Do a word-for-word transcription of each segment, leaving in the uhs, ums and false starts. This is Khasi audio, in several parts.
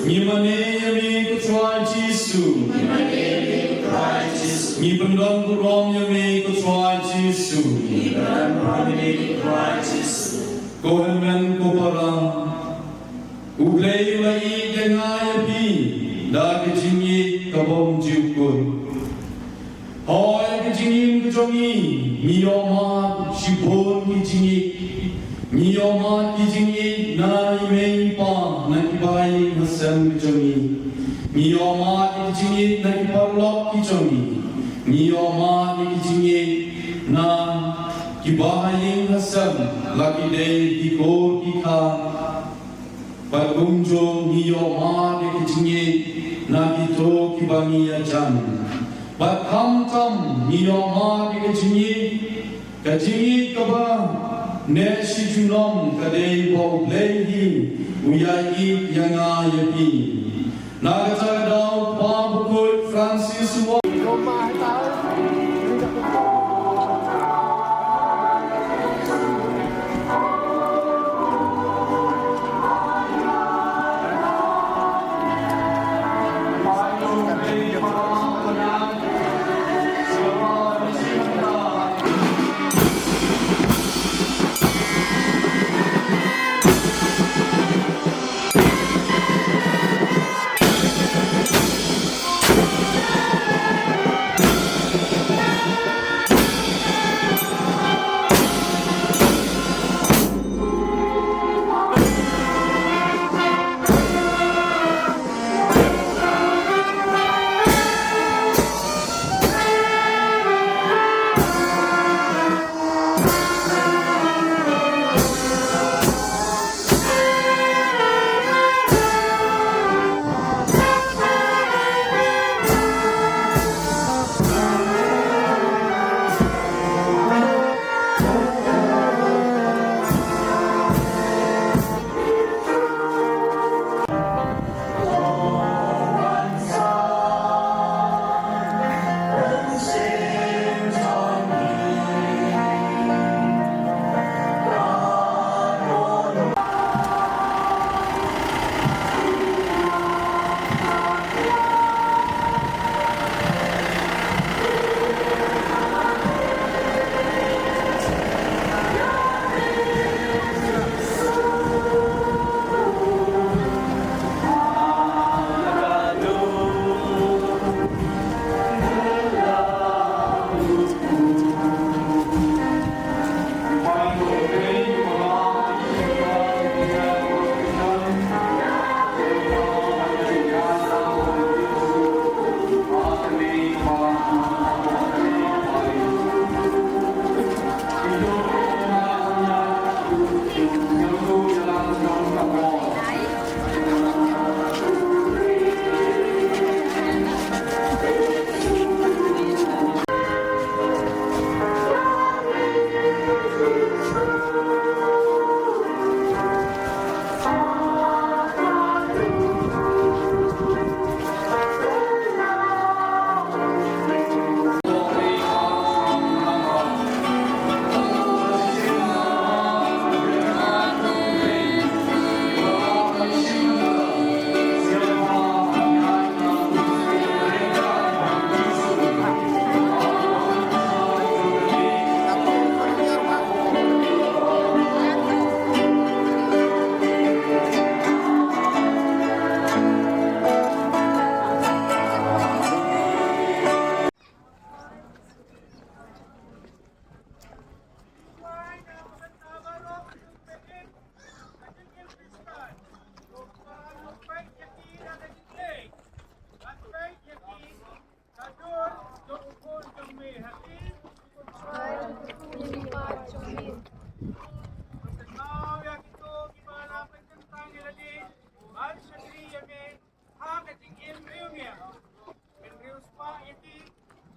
Ngi mane ïa me ko Trai Jisu. Ngi pyndon burom ïa me ko Trai Jisu. Ko hynmen ko para, U Blei u la ïeit ïa nga ïa phi da ka jingïeit ka bym ju kut. Hooid, ka jingim ka jong ngi, ngi ïohmad shibun ki jingïeit. Ngi ïohmad ki jingïeit na i mei i pa, na ki bahaïing hasem ki jong ngi. Ngi ïohmad ki jingïeit na ki paralok ki jong ngi. Ngi ïohmad ki jingïeit na ki bahaïing hasem, la ki dei ki kur ki kha. Bad kumjuh ngi ïohmad ïa ka jingïeit na kito kiba ngi ïajan. Bad khamtam ngi ïohmad ïa ka jingïeit, ka jingïeit kaba neh shi junom ka dei ba U Blei hi u ïa ïeit ïa nga ïa phi. Na kata ka daw, Kpa Bakhuid Francis u ong. Ha ka jingim riewniam, pynriewspah ïa ki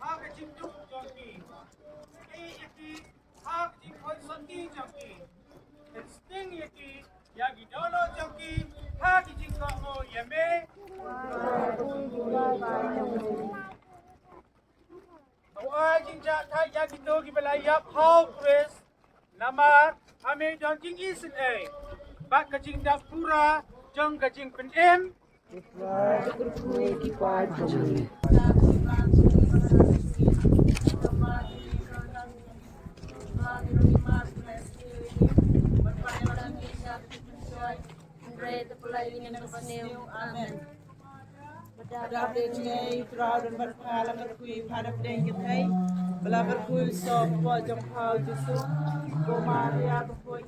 ha ka jingduk jong ki. Ïa ki ha ka jingkhot sotti jong ki. Pynsting ïa ki ïa ki dohnud jong ki ha ki jingkohnguh ïa me. Ba u ai jingjahthait ïa kito kiba la ïap ha U Khrist. Namar ha me don jingisynei bad ka jingdap pura jong ka jingpynim. Amen. Ba dap dei jingïeit u Trai don bad nga, la kyrkhu ïa pha da pdeng kynthei, ba la kyrkhu ïa u soh hapoh jong pha u Jisu. Ko Maria, ba khuid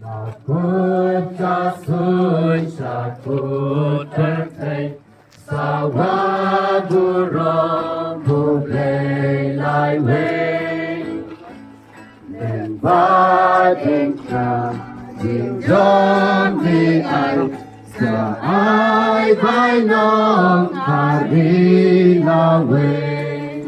Nakut ka suiñ sha kut pyrthei, sawa burom U Blei laiwei. Mynba dang ka jingjop ngi ai, sa ai bainong ha ri lawei.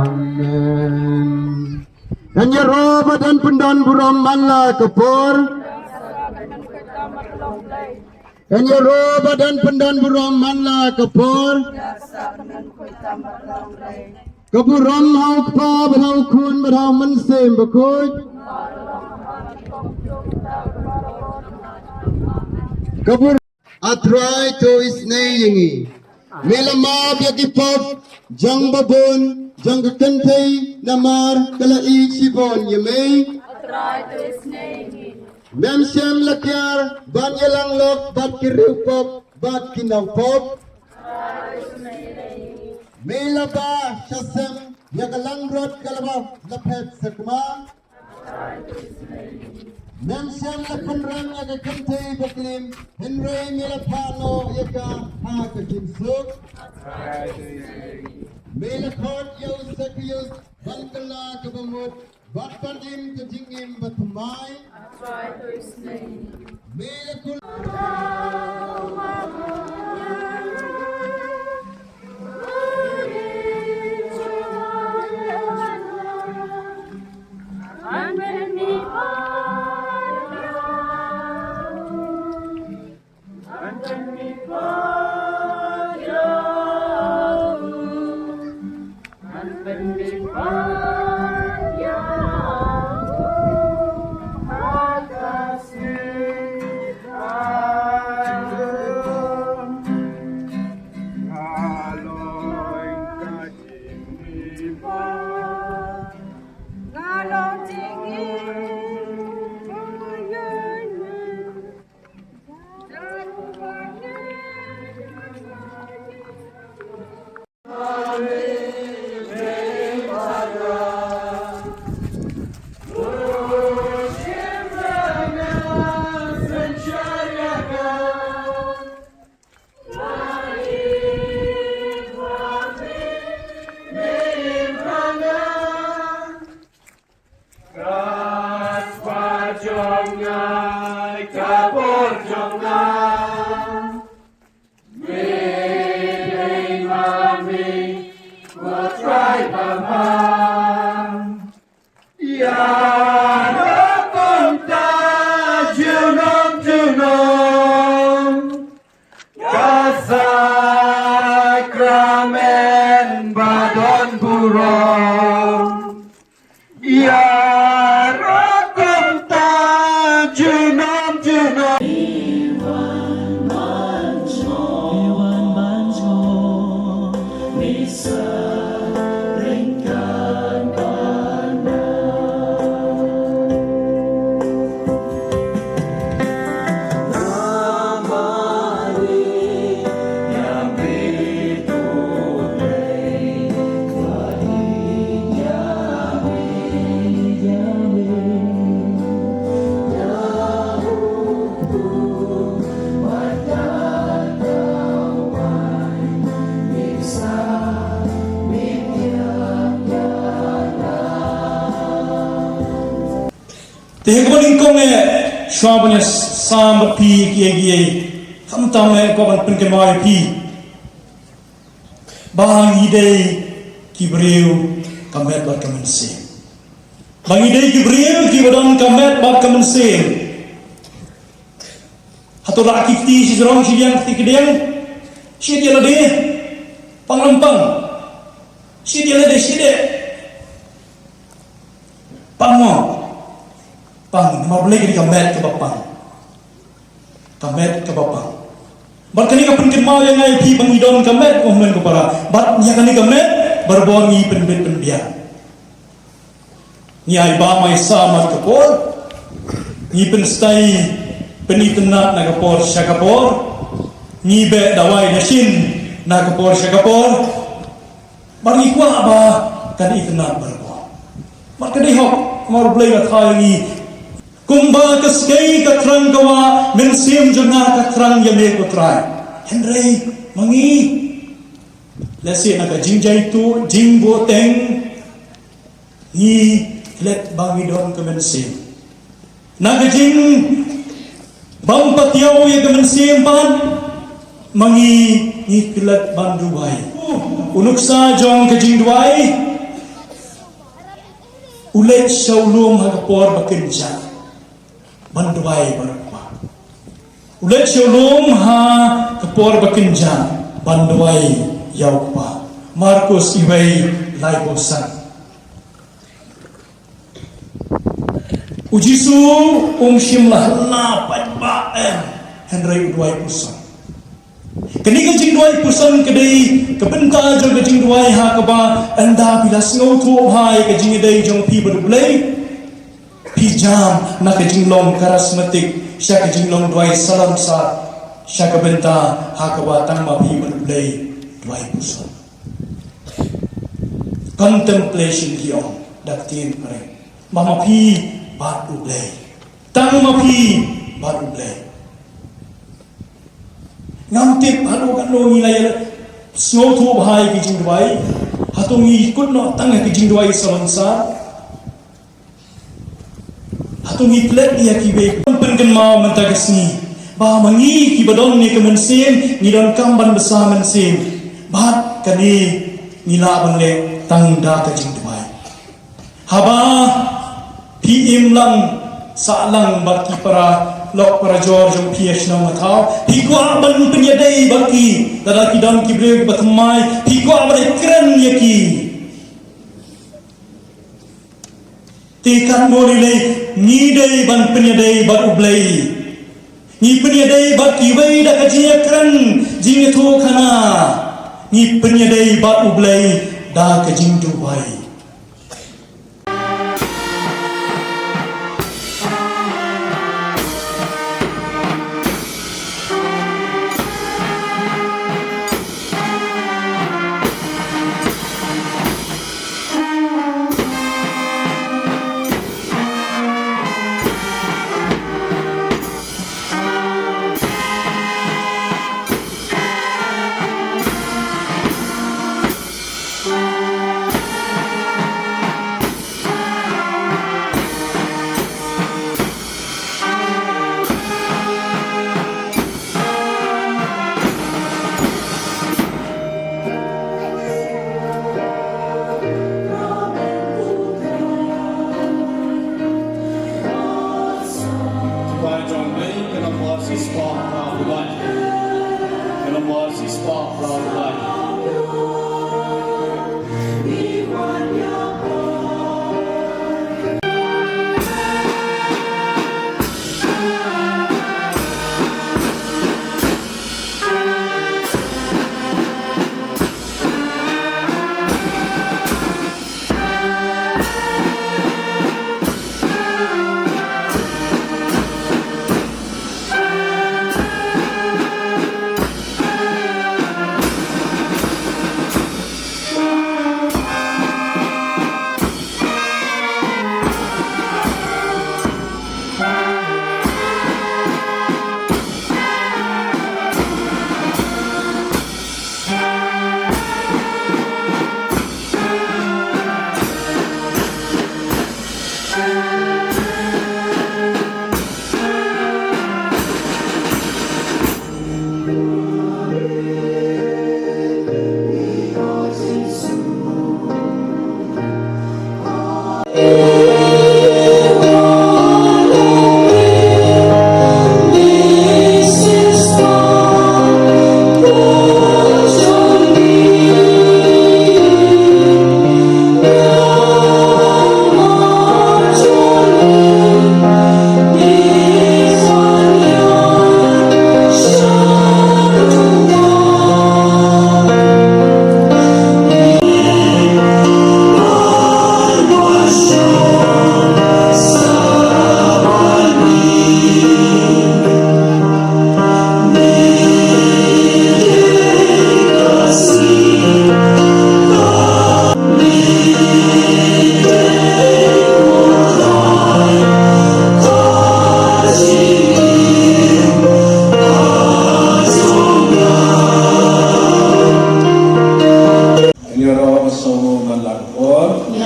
Amen. Ngan ïaroh ba don pyndon burom man la ka por. Ngan ïaroh ba don pyndon burom man la ka por. Ka burom ha U Kpa bad ha U Khun bad ha U Mynsiem Bakhuid. Ka bur-, A Trai, to isynei ïa ngi. Me la map ïa ki pop jong ba bun, jong ka kynthei, namar ka la ïeit shibun ïa me. Mem shym la kiar ban ïalang lok bad ki riewpop bad ki nongpop. Me la bah sha sem ïa ka langbrot kaba la phet sakma. Mem shym la pynrem ïa ka kynthei baklim, hynrei me la phah noh ïa ka ha ka jingsuk. Me la khot ïa u Sakius ban kylla kaba mut, bad ban im ka jingim bathymmai. Me la kul- Ka spah jong nga, ka bor jong nga. Me dei ma me, ko Trai ba bha. Ïa rukom ta junom junom. Ka sakramen ba don burom. Ïa rukom ta junom junom. Te ha kaba nyngkong eh, shuwa ban ïa sam bad phi kiei kiei, khamtam eh ko ban pynkynmaw ïa phi ba ngi dei ki briew ka met bad ka mynsiem. Ba ngi dei ki briew kiba don ka met bad ka mynsiem. Hato la ki kti shi jrong shi liang kti kdiang. Shi dia lade. Pang rempang. Shi dia lade shi dia. Pang mo. Pang, namar Blei ka dei ka met kaba pang. Ka met kaba pang. Bad kane ka pynkynmaw ïa nga ïa phi ba ngi don ka met, ko hynmen ko para. Bad ïa kane ka met, barabor ngi pynbit pynbiang. Ngi ai bam ai sam ha ka por. Ngi pynstai pynitynnad na ka por sha ka por. Ngi beh dawai dashin na ka por sha ka por. Bad ngi kwah ba kan itynnad barabor. Bad ka dei hok, namar U Blei u la thaw ïa ngi. Kumba ka skei ka thrang ka wah, mynsiem jong nga ka thrang ïa me ko Trai. Hynrei ma ngi, lehse na ka jingjaituh, jingbuhteng, ngi klet ba ngi don ka mynsiem. Na ka jingbym patiaw ïa ka mynsiem pat, ma ngi ngi klet ban duwai. U nuksa jong ka jingduwai, u leit sha u lum ha ka por ba kynjah ban duwai bad u Kpa. U leit sha u lum ha ka por ba kynjah ban duwai ïa u Kpa. Markus iwei, laiphew san. U Jisu um shym la hynna pat ba em, hynrei u duwai puson. Kane ka jingduwai puson ka dei ka bynta jong ka jingduwai ha kaba ynda phi la sngewthuh bha ïa ka jingïadei jong phi bad U Blei, phi jam na ka jinglong charismatic sha ka jinglong duwai salonsar, sha ka bynta ha kaba tang ma phi bad U Blei duwai puson. Contemplation ki ong da ka ktien phareng. Ma ma phi bad U Blei. Tang ma phi bad U Blei. Ngam tip haduh katno ngi la ïa sngewthuh bha ïa ki jingduwai. Hato ngi kut noh tang ïa ki jingduwai salonsar. Hato ngi klet ïa kiwei. Pynkynmaw mynta ka sngi ba ma ngi kiba don ïa ka mynsiem, ngi donkam ban bsa mynsiem. Bad kane ngi lah ban leh tang da ka jingduwai. Haba phi im lang sah lang bad ki para lok para jor jong phi ha shnong ha thaw, phi kwah ban pynïadei bad ki, lada ki don ki briew kiba thymmai, phi kwah ban kren ïa ki. Te katno lei lei ngi dei ban pynïadei bad U Blei. Ngi pynïadei bad kiwei da ka jingïakren, jingïathuhkhana. Ngi pynïadei bad U Blei da ka jingduwai.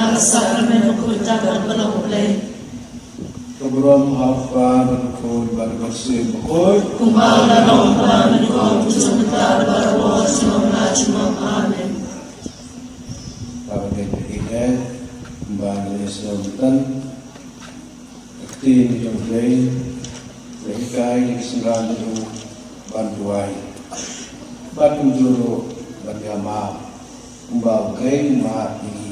Ka sakramen bakhuid ka ban pynlong U Blei. Ka burom ha U Kpa bad U Khun bad U Mynsiem Bakhuid. Kumba la long ha kaba mynnyngkong, mynta bad baroh junom la junom. Amen. Ka ban dei phi ïa kumba la ïasnoh mynta. Ka ktien jong U Blei la hikai ïa ki synran jong u ban duwai bad kumjuh ruh ban ïa map kumba U Blei u map ïa ngi.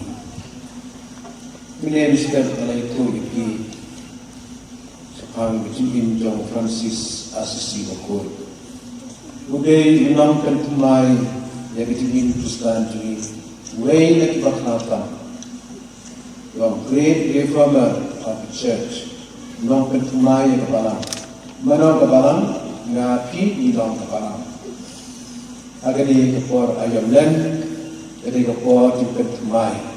Mynne mynstep nga la ïathuh ïa phi shaphang ka jingim jong Francis Assisi Bakhuid. U dei u nongpynthymmai ïa ka jingim Khristan jong ngi, uwei na kiba khraw tam. Long great reformer of the church. Nongpynthymmai ïa ka balang. Mano ka balang? Nga phi ngi long ka balang. Ha kane ka por aïom lem, ka dei ka por jingpynthymmai.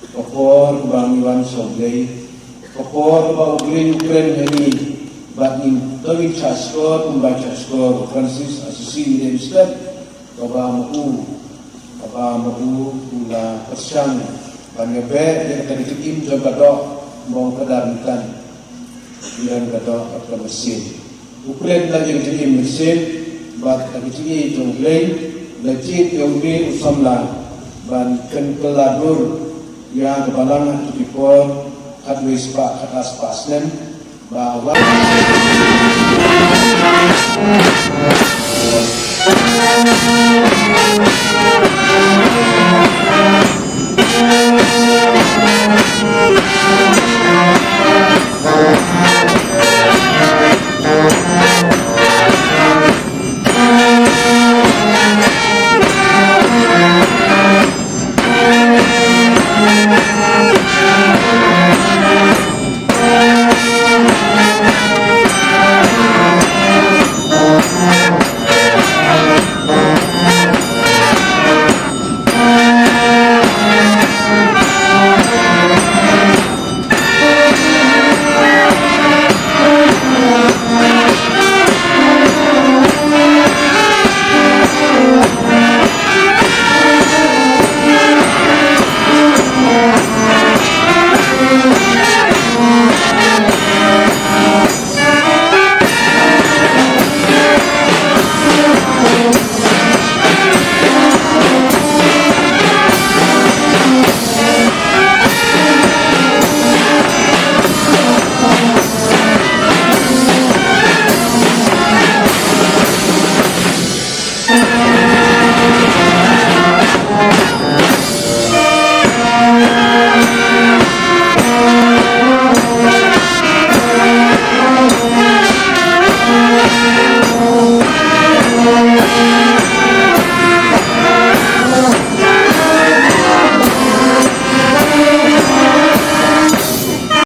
Ka por kaba ngi wan sha U Blei. Ka por kaba U Blei u kren ha ngi. Bad ngi to ngi shahshkor kumba shahshkor Francis Assisi, ngi dei mynstep. Kaba ma u, kaba ma u u la pyrshang ban ïa beh ïa kata ka jingim jong ka doh, mong ka dar nitan. Ïa ka doh bad ka mynsiem. U kren la ïa ka jingim mynsiem bad ka jingim jong U Blei, la jied ïa une u samla ban kynkylla dur ïa ka balang ha kito ki por khatwei spah, khatar spah snem.